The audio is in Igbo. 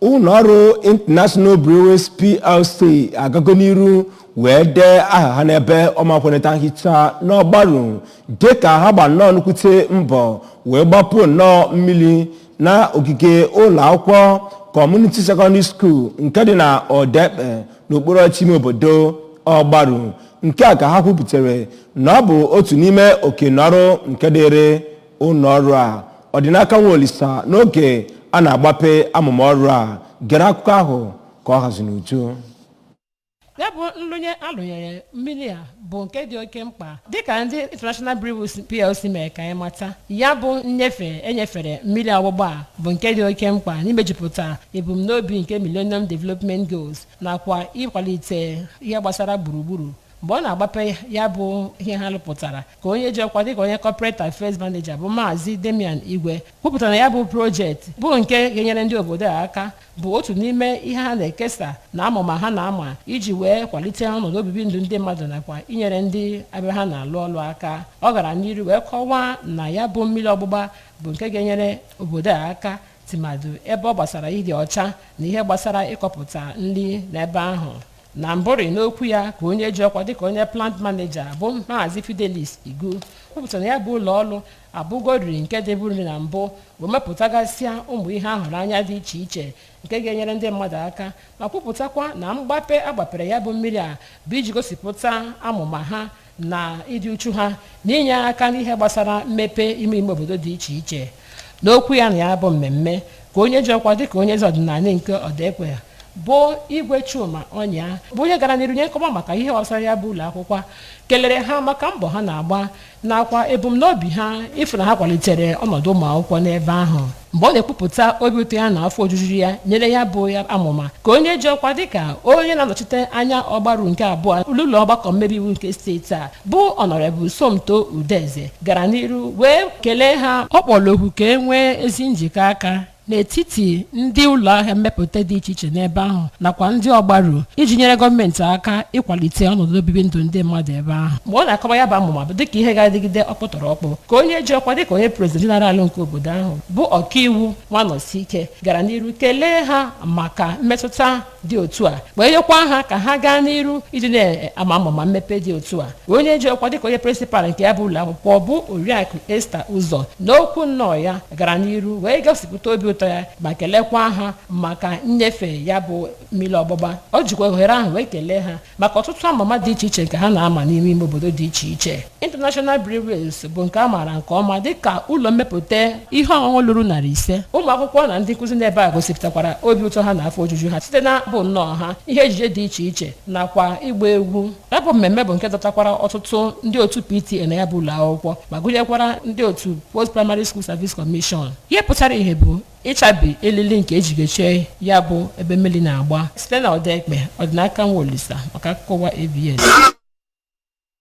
Ụlọ ọrụ International Breweries PLC agago n'iru wee dee aha ha n'ebe ọmakweneta nhicha n'Ọgbaru, dịka ha gba nnọọ nnukwute mbọ wee gbapuo nnọọ mmiri na ogige ụlọ akwụkwọ Community Secondary School nke dị na Ọdekpe, n'okpuru ọchịchị ime obodo Ọgbaru. Nke a ka ha kwupụtara na ọ bụ otu n'ime okenọrụ nke dịrị ụlọ ọrụ a. Ọdịnaka Nwaolisa n'oge a na-agbape amụma ọrụ a gere akụkọ ahụ ka ọ hazi n'uju. Ya bụ nlụnye alụnyere mmiri a bụ nke dị oke mkpa, dịka ndị International Breweries PLC mere ka anyị mata. Ya bụ nnyefe enyefere mmiri ọgbụgba a bụ nke dị oke mkpa n'imejupụta ebumnobi nke Millennium Development Goals nakwa ịkwalite ihe gbasara gburugburu. Mgbe ọ na-agbape ya bụ ihe ha lụpụtara, ka onye ji ọkwa dịka onye corporate affairs manager, bụ Maazị Damian Igwe, kwupụtara na ya bụ project bụ nke ga-enyere ndị obodo a aka bụ otu n'ime ihe ha na-ekesa na amụma ha na-ama iji wee kwalite ọnọdụ obibi ndụ ndị mmadụ nakwa inyere ndị ebe ha na-alụ ọlụ aka. Ọ gara n'iru wee kọwaa na ya bụ mmiri ọgbụgba bụ nke ga-enyere obodo a aka, tụmadụ ebe ọ gbasara ịdị ọcha na ihe gbasara ịkọpụta nri n'ebe ahụ. Na mbụrị n'okwu ya, ka onye ji ọkwa dịka onye plant manager, bụ Maazị Fidelis Igu, kwupụtara na ya bụ ụlọ ọrụ abụgoriri nke dịburu na mbụ wee mepụtagasịa ụmụ ihe ahụrụ anya dị iche iche nke ga-enyere ndị mmadụ aka, ma kwupụtakwa na mgbape agbapere ya bụ mmiri a bụ iji gosipụta amụma ha na ịdị uchu ha na inye aka n'ihe gbasara mmepe ime ime obodo dị iche iche. N'okwu ya na ya bụ mmemme, ka onye ji ọkwa dịka onye eze ọdịnala nke Ọdaekwe, bụ Igwe Chuma Ọnya, bụ onye gara n'iru nye nkọwa maka ihe gbasara ya bụ ụlọ akwụkwọ, kelere ha maka mbọ ha na-agba nakwa ebumnobi ha ịfụ na ha kwalitere ọnọdụ ụmụ akwụkwọ n'ebe ahụ. Mgbe ọ na-ekwupụta obi ụtọ ya na afọ ojuju ya nyere ya bụ ya amụma, ka onye ji ọkwa dịka onye na-anọchite anya Ọgbaru nke abụọ ụlọ ọgbakọ mmebi iwu nke steeti a, bụ Honourable Somto Udeze, gara n'iru wee kelee ha. Ọ kpọrọ okwu ka e nwee ezi njikọ aka n'etiti ndị ụlọ ahịa mmepụta dị iche iche n'ebe ahụ nakwa ndị Ọgbaru iji nyere gọọmenti aka ịkwalite ọnọdụ obibi ndụ ndị mmadụ ebe ahụ. Mgbe ọ na-akọwa ya bụ amụma bụ dịka ihe ga-adịgide ọkpụtọrọ ọkpụ, ka onye ji ọkwa dịka onye president general nke obodo ahụ, bụ Ọkaiwu Nwanọsike, gara n'iru kelee ha maka mmetụta dị otu a, wee nyekwa ha ka ha gaa n'iru iji na-ama amụma mmepe dị otu a. Onye ji ọkwa dịka onye principal nke ya bụ ụlọ akwụkwọ, bụ Oriakụ Esther Ụzọ, n'okwu nnọọ ya gara n'iru wee gosipụta obi ụtọ ya ma kelekwa ha maka nnyefe ya bụ mmiri ọgbụgba. Ọ jikwa ohere ahụ wee kelee ha maka ọtụtụ amụma dị iche iche nke ha na-ama n'ime ime obodo dị iche iche. International Breweries bụ nke a maara nke ọma dịka ụlọ mmepụta ihe ọṅụṅụ lụrụ 500. Ụmụ akwụkwọ na ndị nkụzi n'ebe a gosipụtakwara obi ụtọ ha na afọ ojuju ha site na bụ nnọọ ha ihe ejije dị iche iche nakwa ịgba egwu. Ya bụ mmemme bụ nke dọtakwara ọtụtụ ndị otu PTA na ya bụ ụlọ akwụkwọ, ma gụnyekwara ndị otu Post Primary School Service Commission. Ihe pụtara ihe bụ ịchabi elili nke ejigechie ya bụ ebe mmiri na-agba. Site na Ọdaekpe, Ọdịnaka Nwaolisa maka akụkọ ụwa ABS.